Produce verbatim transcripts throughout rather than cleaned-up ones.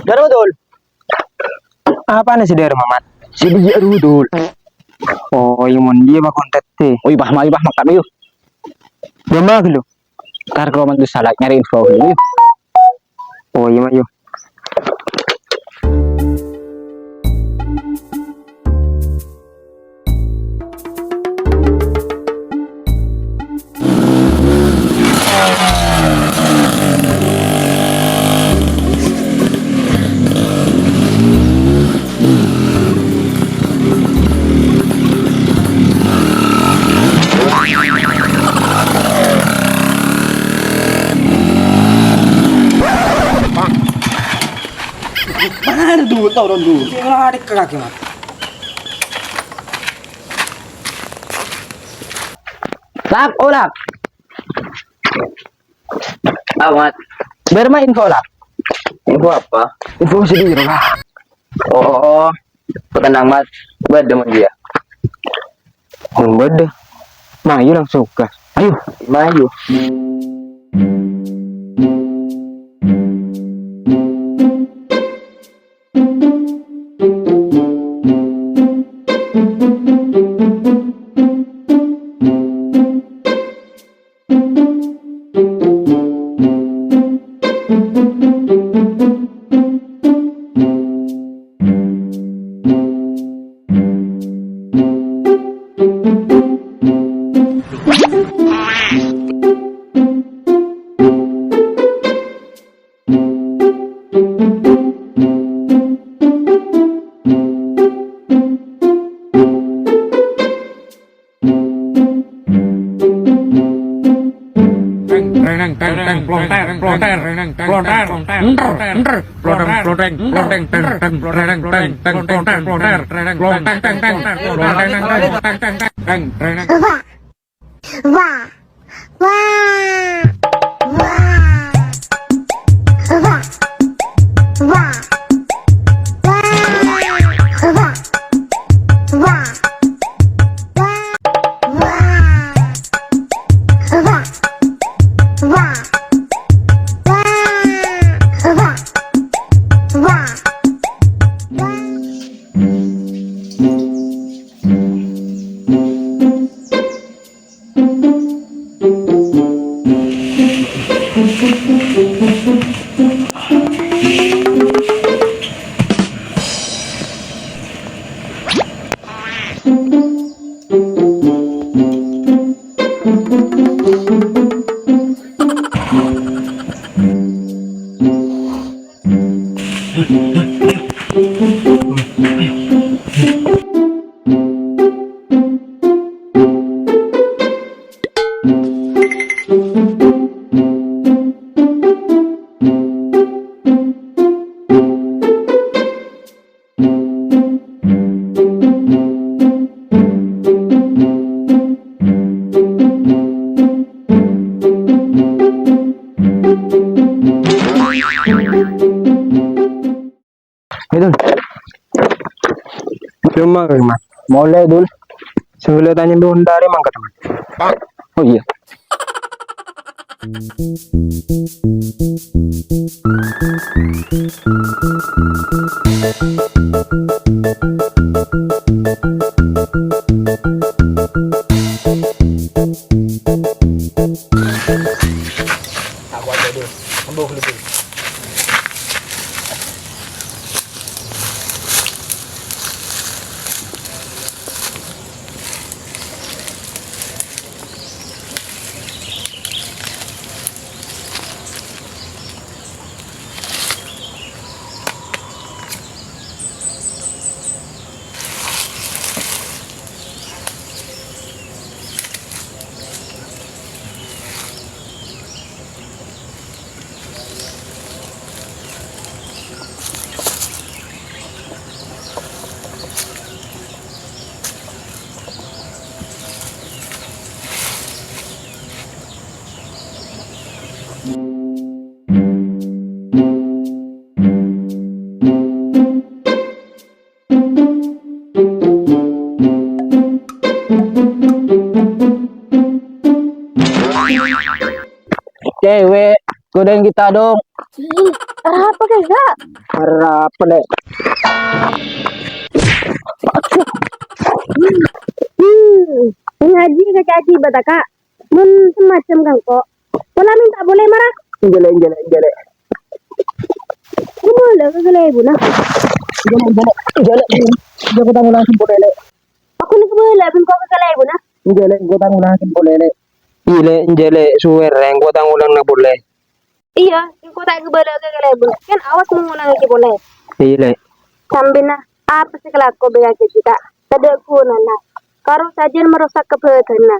Dârâmma, Dul. Apana sè dârâmma, Mat? Sè dâ' iyâ rowa, Dul. Oh, iyâ, mon dâ' iyâ, Pak, kontèt, tè. Oh, iyâ, Pak, mayu, Pak, mangkat, mayu. Dârâmma ghâllu. Entar kalau mantu salat nyari info ghâllu, mayu. Oh, iyâ, mayu. Mana tuh, tau dong tuh. Cek ngeladek ke kaki, Mat. Lak, oh, Lak. Amat. Bârâmma info, Lak? Info apa? Info sendiri, Lak. Oh, tenang, Mat. Bâdâ mon dâ' iyâ. Oh, bâdâ. Mayu langsung gas. Ayo. Mayu. Wa, wa, wa, wa, wa, wa, wa, wa, wa, wa, wa, wa, wa, wa, wa, wa. Ayo, Dul. Cuma, Mat. Molè, Dul. Sè bhâlâ tanya Dul, dâri mangkat, Mat. Oh, iyâ. Aku aja, Dul. Ambo, Dul. Cewek, godain kita dong. Ih, arapa kèya? Arapa, Lè'? Hmm, ngajhi ka caji bâta, Ka'. Mon samacem kangko', pola mènta polè mara. Enjâ', Lè', enjâ', Lè', enjâ', Lè'. Ghâbâlâ ka kalèbunna. Enjâ', Lè', enjâ', Lè', enjâ', Lè'. Enjâ', engko' ta' ngolangaghin polè, Lè'. Aku nèka ghâbâlâ bi' engko' ka kalèbunna. Enjâ', Lè', engko' ta' ngolangaghin polè, Lè'. Iyâ, Lè', enjâ', Lè', suwèrè engko' ta' ngolangaghin polè. Iyâ, engko' ta' èghâbâlâ'â ka kalèbunna. Kan awas mon ngolangaghi polè. Iyâ, Lè'. Sambina, apa sè èkalako bi' kakè jiyâ, Ta'? Tadâ' ghunana. Karo sajân marosak kabâdâ'ânna.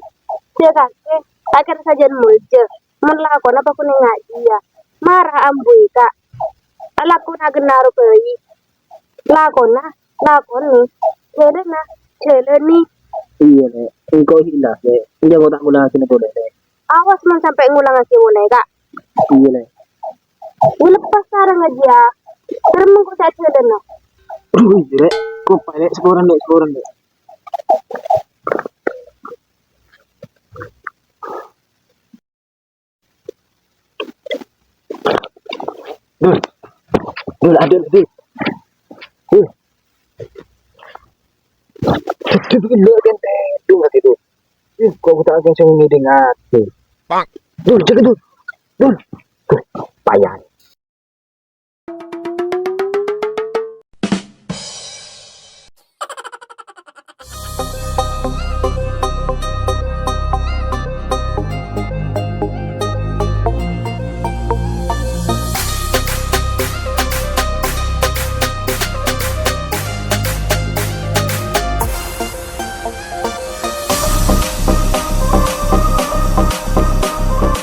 Jhâ' kakè, ta' kèra sajân molja. Mon lakona pakonè ngajhi, yâ. Mara ambuwi, Ta'. Alakona ghenna' rowa bhâi. Lakona, lakonè. Jhâlâna, jhâlânè. Iyâ, Lè'. Engko' hilaf, Lè'. Enjâ' engko' ta' ngolangaghin polè, Lè'. Awas mon sampè' ngolangaghi polè, Ka'. Iyâ, Lè'. Wi, lepas sareng ajiyâ. Terem engko' ta' jhâlâna. Iyâ, Lè'. Kopa, Lè'. Saporana, Lè'. Saporana, Lè'. Dul. Dul, adul, Dul. Dul. Dul, Dul, Dul, Dul, Dul, Dul. Ih, kok tak kenceng ngiding ati. Dul, jaga, Dul. Dul. Dul, payah.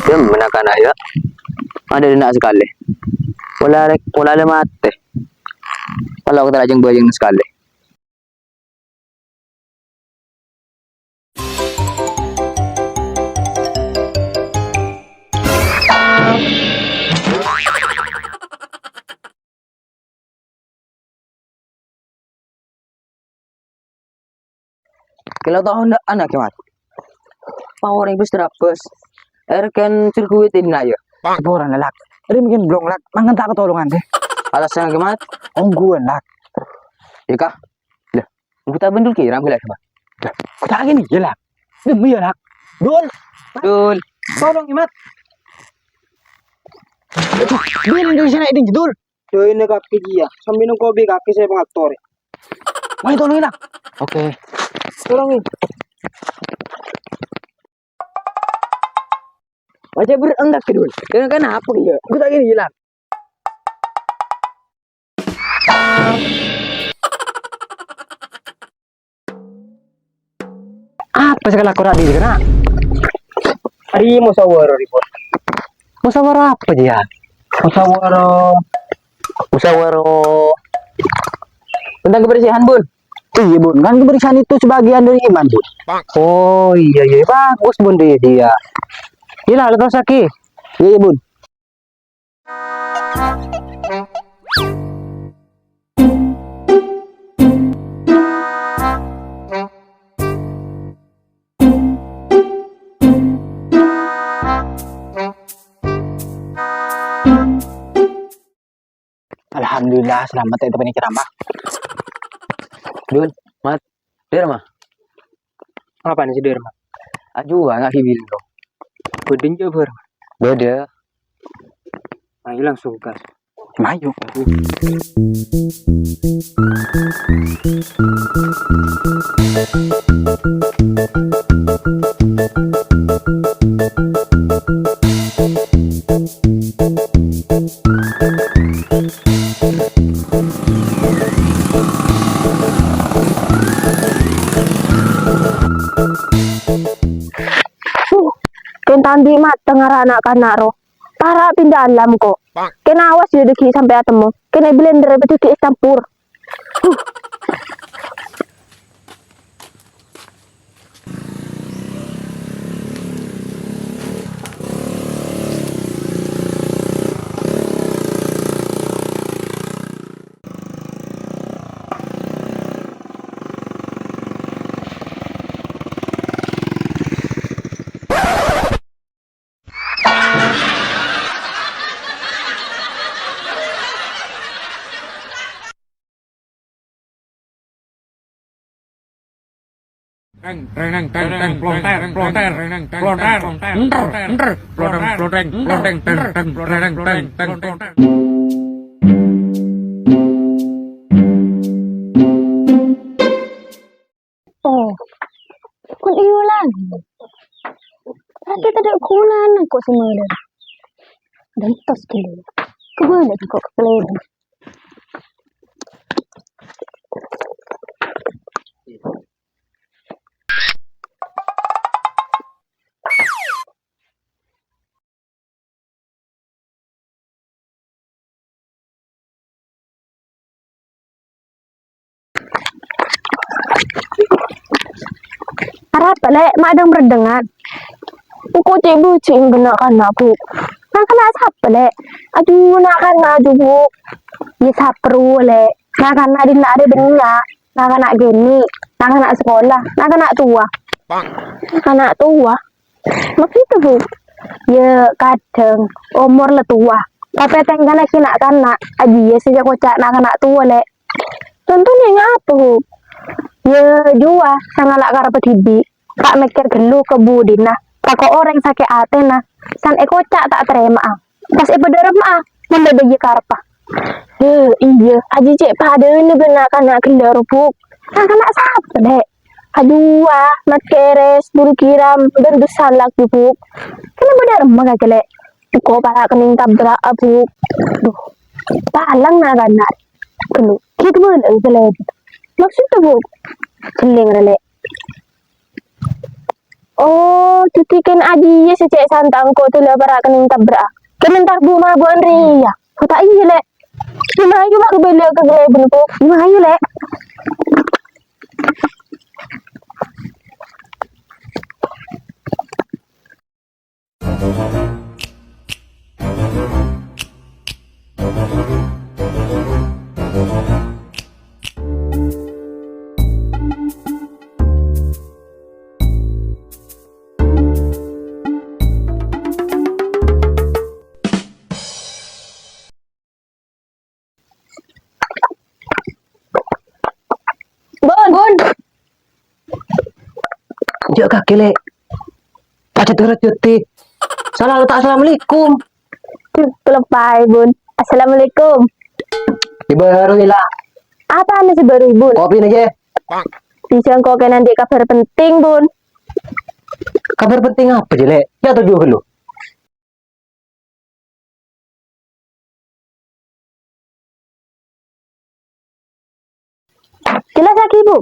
Dem, na'-kana' yâ. Adâ' dinna' sakalè. Pola rè-, pola la matè. Kalau kita lajeng bajeng sakalè. Kèlo taon dâ' ana' kèmat. Paorèng bus terabas. Erken sirkuit inna' yâ. Saporana, Lak. Ri mungkin blong, Lak. Mangkèn ta' katolongan, deh. Atas yang kèmat? Ongghuwân, Lak. Yâ, Kak. Lah, engko' ta' bendul kèra, bilâ, Kak. Lah, kok ta' gini, yâ, Lak. Demi yâ, Lak. Dul. Dul. Tolong, Mat. Dul, Indonesia naik tinggi, Dul. Doi ne kake jiyâ, sambi nengko bi' kake sè pangator. Wah, tolongin, Lak. Oke. Tolongin. Wajah berat enggak, Dul? Kena, kenapa dia? Aku tak gini, Lak. Apa sè kalako radi, Kak? Ari musawara ribut. Musawara apa, Jihan? Musawara, musawara tentang kebersihan, Bun. Iya, Bun. Kan kebersihan itu sebagian dari iman, Bun. Oh, iya, iya. Bagus, Bun, dia, dia. Iya lah, terus lagi. Iya, iya, Bun. Alhamdulillah, selamat ya, teman ceramah. Dul, Mat, Derma. Apa nih si Derma? Aju, nggak hibil lo. Bedin coba. Beda. Ayo langsung gas. Mayu. Huh, kèng ta' andi' mateng ara na'-kana' ro. Para' pinda alam ko'. Kèng awas yâ dâgghi' sampè' atemmo. Kèng èblender bâdâ ghi' ècampor. Huh. Teng, teng, teng, teng, plonter, plonter, plonter, enter, enter, ploteng, ploteng, ploteng, teng, teng, teng, teng, teng, plonter. Oh, kun iyo lagi. Berarti tadâ' ghunana kok semalem. Bentos dulu. Kemana kok keklem? Arapa, Lè', ma' dâng-bârângngèn? Engko' cè' bâjâ èngghâ na'-kana', Bu'. Na'-kana' sapa, Lè'? Adu, na'-kana' adu, Bu'. Iyâ, sapa rowa, Lè'? Na'-kana' dinna' arè bânnya'. Na'-kana' kènè', na'-kana' sakola, na'-kana' towa. Na'-kana' towa? Maksudnya, Bu'? Iyâ, kadhâng omor la towa. Tapè tèngkana ghi' na'-kana', ajiyâ sè èkoca' na'-kana' towa, Lè'. Contona ngapa, Bu'? Iyâ, jiyâ, sangala' karebbhâ dhibi'. Ta' mèkkèr ghâllu ka budina, tako' orèng sakè' atèna, san èkoca' ta' tarèma'a. Pas èpadhârâmma'a, mon bâdâ iyâ karebbhâ. He, iyâ, ajiyâ cè' padâna bân na'-kana' ghellâ' rowa, Bu'. Na'-kana' sapa, Lè'? Aduh, ah, Mat Keres, Buru Kiram, bân dusan lagi, Bu'. Kèng bâdâ remma kakè, Lè'? Engko' para' kennèng tabra'a, Bu'. Duh, palang na'-kana'. Ghâllu, ghi' kemma, Lè'? Maksudnya, Bu'? Jhelling, Lè'. Oh, dhâddhi kèng ajiyâ sè cè' santa engko' dâla para' kennèng tabra'a. Kèng entar bu-mabuwân rèya. Kok ta' iyâ, Lè'? Mayu, Pak, bâlâ ka kalèbun, Bu'. Mayu, Lè'. Bun, Bun. Jhâ' kakè, Lè'. Pajhât ora jhâdhi. Sala ta' assalamualaikum. Duh, kaloppaè, Bun. Assalamualaikum. Sè bârâ', Ila. Apana sè bârâ', Bun? Kopina, Jè. Bisa engko' kèng andi' kabhâr penting, Bun. Kabhâr penting apa, Jè, Lè'? Yâ, toju' ghâllu. Jelasaghi, Bu'.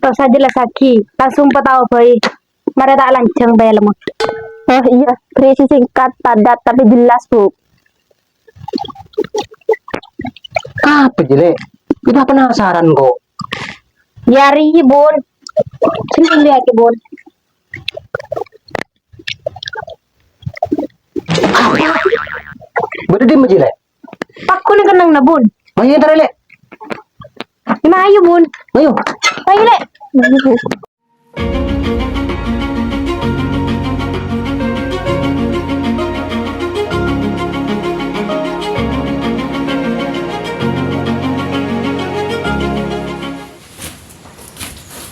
Tosa jelasaghi, langsung patao bhâi. Marè ta' lanjhâng bhâi, lem. Oh, iyâ, berisi singkat, padat, tapi jelas, Bu'. Apa, Jè, Lè'? Kita penasaran, kok. Yâ, rèya, Bun. Sini lihat, Bun. Bâdâ dimma, Jè, Lè'? Pakon kennengnga, Bun. Mayu, entar, Lè'. Mayu, Bun. Mayu. Mayu, Lè'.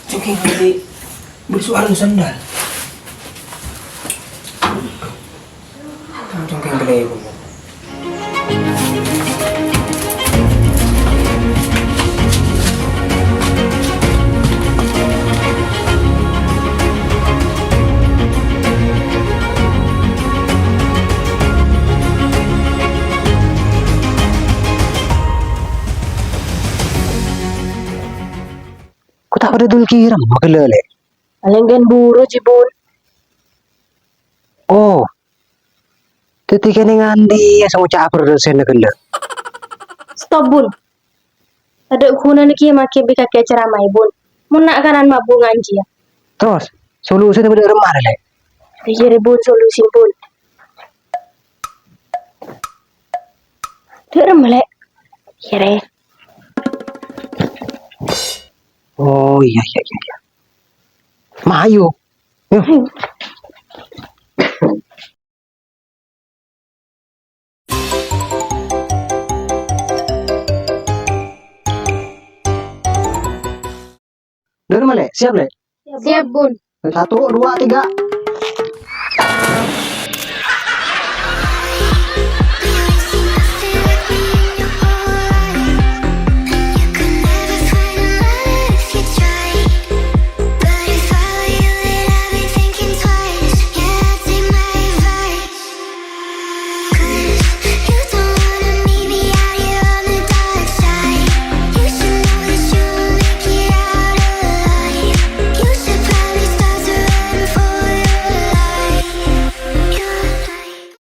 Cengkeh nganti bersuara sandal. Tang cengkeh beli. Kok ta' bâdâ Dulkiram, maghâlâ, Lè'? Palèng ghân buru, Ji, Bun. Oh. Dhâddhi kènè' nganti ya sè ngoca' bherrâ sè ghellâ'. Stop, Bun. Tadâ' ghunana kèya makè bi' kakè aceramaè, Bun. Mon na'-kana' mabuk nganjiyâ. Terros, solusina bâdâ remma, Lè'? Iyâ, rè, Bun, solusin, Bun. Dâ' remma, Lè'? Iyâ, rè. Oh, iyâ, iyâ, iyâ, iyâ. Mayu. Yo. Dâ' remma, Lè'? Siap, Lè'? Siap, Bun. Satu, dua, tiga.